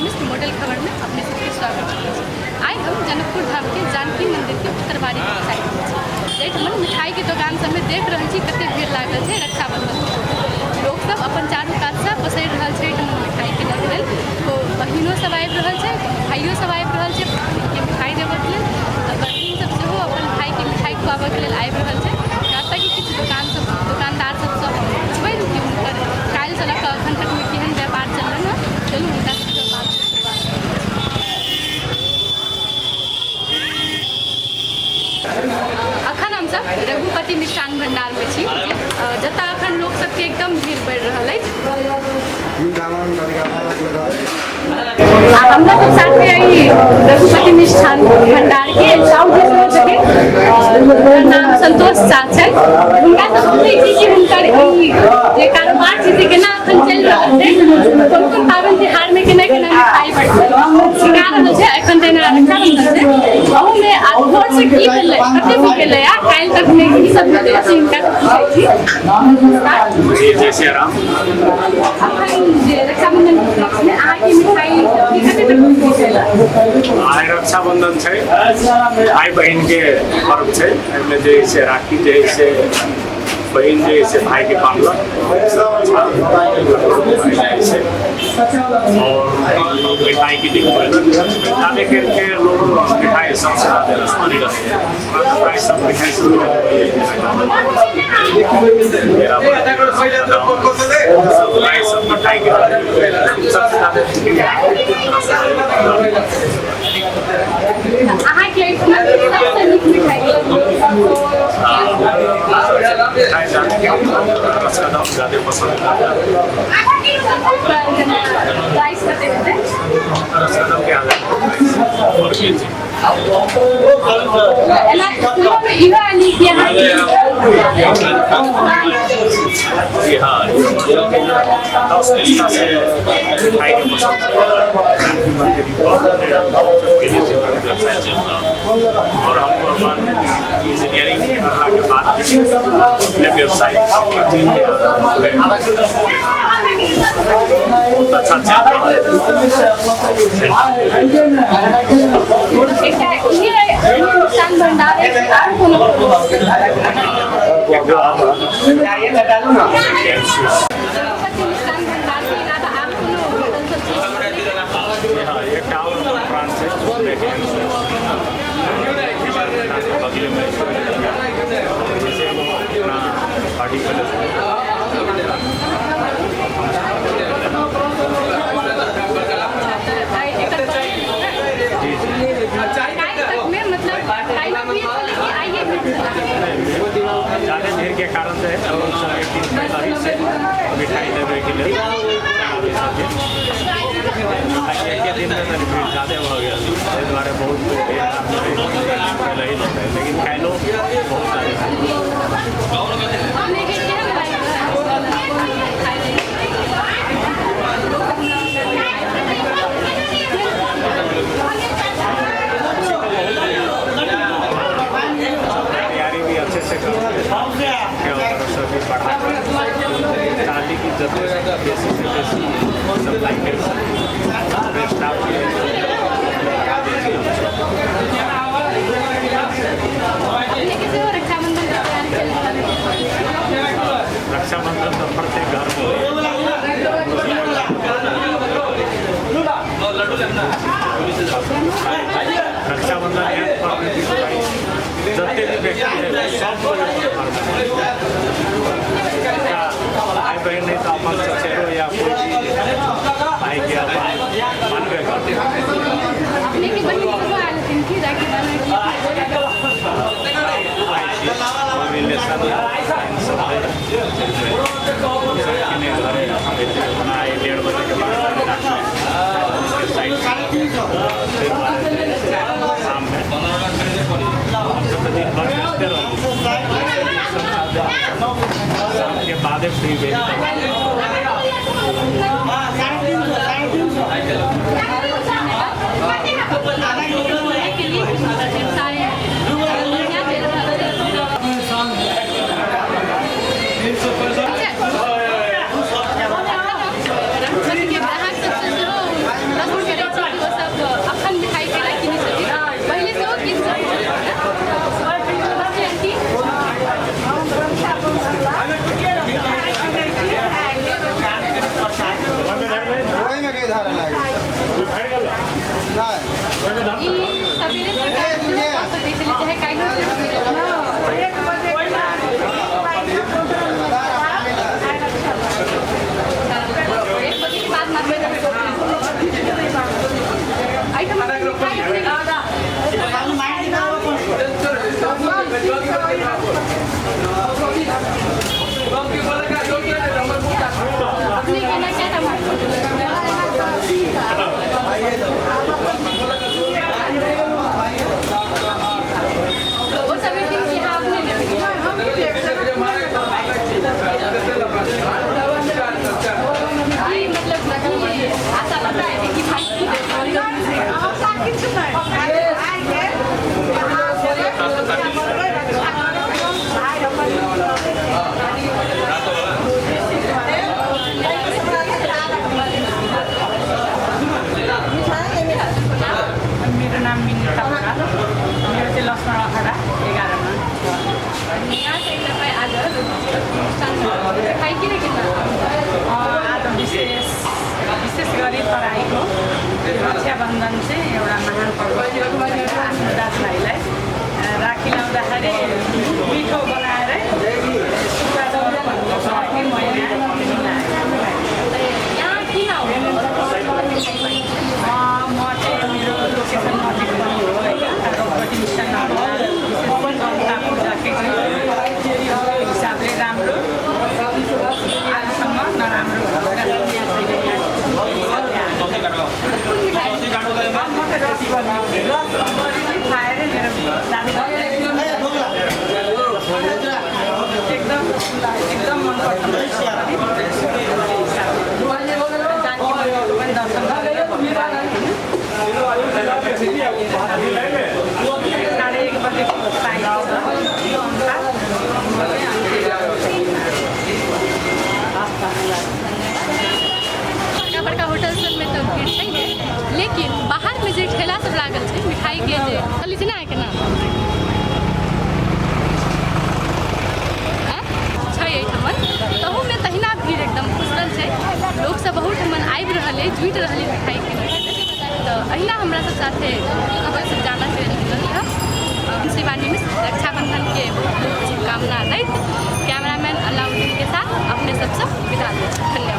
Mishra model खबर में अपने सबके स्वागत करै छी। आइ हम जनकपुर धाम के जानकी मंदिर के उत्तरवारी के साइड में छी, जाहिठाम मिठाई के दोकान सबमे देख रहल छी कते भीड़ लागल छै। रक्षाबंधन लोक सब अपन चारू कात से पसरि रहल छै एहिठाम मिठाई किनऽ के लेल। तो बहिनो सब आबि रहल छै, भाइयो सब आबि रहल छै बहिनके मिठाई देबऽके लेल, आ बहिन सब सेहो अपन भाइके मिठाई खुआबऽके लेल आबि रहल छै। एतऽ के किछु दोकान सब दोकानदार सबसँ हम पुछबै कि हुनकर काल्हिसँ लऽ कऽ एखन तकमे केहन व्यापार चललनि हँ। चलू हुनका सबसँ बात शुरुआत करै छी। अखन हमसब रघुपति मिष्ठान भण्डारमे छी, जतऽ अखन लोक सबके एकदम भीड़ बढ़ि रहल अछि। आ हमरा सब साथे ई रघुपति मिष्ठान भंडार के साहु जी सेहो छथिन, हुनकर नाम संतोष साह छनि। हुनका से पूछै छी कि हुनकर ई जे कारोबार छै से केना अखन चलि रहल छै, कोन कोन पाबनि तिहार में केना केना मिठाई बिका रहल छै, एखन जेना रक्षाबंधन छै अहूमे आ भोर से की भेलै, कते बिकेलै आ काल्हि तक में की सब भेलै, से हिनका से पूछै छी। नमस्कार जी, जय सिया राम। अखन जे रक्षाबंधन के उपलक्ष्य में अहाँके मिठाई कते तक पहुँचेला? आइ रक्षाबंधन छै, भाई बहिन के पर्व छै। एहिमे जे है से राखी जे है से बहिन जे है से भाई के बांधलक से, और मिठाई की दिक्कत ज्यादा करके लोग मिठाई सबसे ज्यादा रसमलाई सब मिठाई सब मेरा सब सब मिठाई के सबसे ज्यादा। अहाँके एहिठुमा सबसँ नीक मिठाई? मिठाई रसकदम ज्यादा पसंद है। जेना प्राइस कते हेतै? रसकदम के आधा और के जी। एना सुनबमे इहो आयल कि अहाँके जी हाँ, 10 निष्ठा से मिठाई के पसंद है मंदिर सबके लिए व्यवसाय चल रहा और हमको अपन इंजीनियरिंग करला के बाद भी अपने व्यवसाय बहुत अच्छा चल रहा है। एकटा इहे मिष्ठान भंडार अछि आर कोनो? रघुपति मिष्ठान भंडार के अलावा आर कोनो होटल सब छै? हाँ, एक और ब्रांच है बगले में, जैसे वो अपना पार्टी पैलेस है। आइ एकर जी। काल्हि तकमे मतलब काल्हि भीड़ छलै कि आइए भीड़ छलै? ज़्यादा भीड़ के कारण से लोग सब एक दिन पहले ही से मिठाई लेवे के लिए आबै छथिन। एक दिन में तनी भीड़ ज़्यादा भऽ गेल, एहि दुआरे बहुत भीड़ पहले ही लेते, लेकिन काल्हिओ बहुत ज़्यादा। अपनेके केहन लागि रहल छै? तैयारी भी अच्छे से करते हैं और सर्विस बढ़ा के चाली की जरूरत बेसी से बेसी सप्लाई कर सकें, स्टाफ के लगा दै छी हमसब। अपनेके सेहो रक्षाबंधन के तैयारी चलि रहल छै? रक्षाबंधन तो प्रत्येक घर में होइए। रक्षाबंधन एहन पर्व है कि भाई जते भी व्यक्ति है सब कोइ अपन घर में उनका भाई बहन नहीं तो अपन चचेरो या कोई भी भाई के अपन मानबे करते। अपनेके बहिन सेहो आयल हथिन कि राखी बान्है? भाई छी, रिलेशन सब है, सबके घरे ओना आइ 1:30 बजे के बाद साइड फिर शाम में हमसब तऽ दिन भर व्यस्ते रहली, शाम के बादे फ्री भेली। एहिके लिए हुनकर व्यवसाय बढ़िआँ चलि रहल छै। रघुपतिके ग्राहक सबसँ सेहो प्रश्न करै ई सबेरे सकाल सेहो कऽ सकै छलियै, चाहे काल्हिओ सेहो मिलत। एक बजे के बाद मात्र एहिठाम मिठाई अपने। अपने के ना क्या टमाटर वो सब एक दिन की हाँ अपने लेबै। ई मतलब की आशा लगा है कि भाई की देत? मेरो नाम मिनिता बराल। मेरो चाहिँ लक्ष्मण अखडा 11मा। यहाँ चाहिँ तपाईँ आज मिठाई किन किन्न? आज विशेष विशेष गरी तराईको रक्षाबन्धन चाहिँ एउटा महान पर्व हो। आफ्नो दाजुभाइलाई राखी लाउँदाखेरि मिठो बनाएरै सुक्खा अर्पण गर्छ कि मैले मिलाएँ। यहाँ किन आउनु? म चाहिँ मेरो लोकेसन नजिक पनि हो होइन, रघुपति मिष्ठान्न विशेष जनता पूजाकै चाहिँ हिसाबले राम्रो, आजसम्म नराम्रो कुरा सुनेको छैन यहाँ। कुन मिठाई? म त रसबरी रसबरी चाहिँ खाएर मेरो दाजुभाइलाई एकदम एकदम मनपर्छ रसबरी। त्यो हिसाबले जानकी मन्दिरको पनि दर्शन गरेर होइन। 1:30 बजेको पाइन्छ, त्यो अनुसार म चाहिँ अनि बड़का बड़का होटल सबमे तऽ भीड़ छै ने, लेकिन बाहरमे जे ठेला सब लागल छै मिठाईके, जे चलै छै ने अहाँके नाम आँय? छै एहिठमन, तहूमे तहिना भीड़ एकदम खुसरल छै। लोकसब बहुत ठमन आबि रहल अइ, जुटि रहल अइ मिठाई किनैके लेल। तऽ अहिना हमरा सब साथे खबर सब जानऽ के लेल हम शिवानी मिश्र रक्षाबंधन के बहुत बहुत शुभकामना दैत कैमरामैन अलाउद्दीन के साथ अपने सबसँ विदा लै छी। धन्यवाद।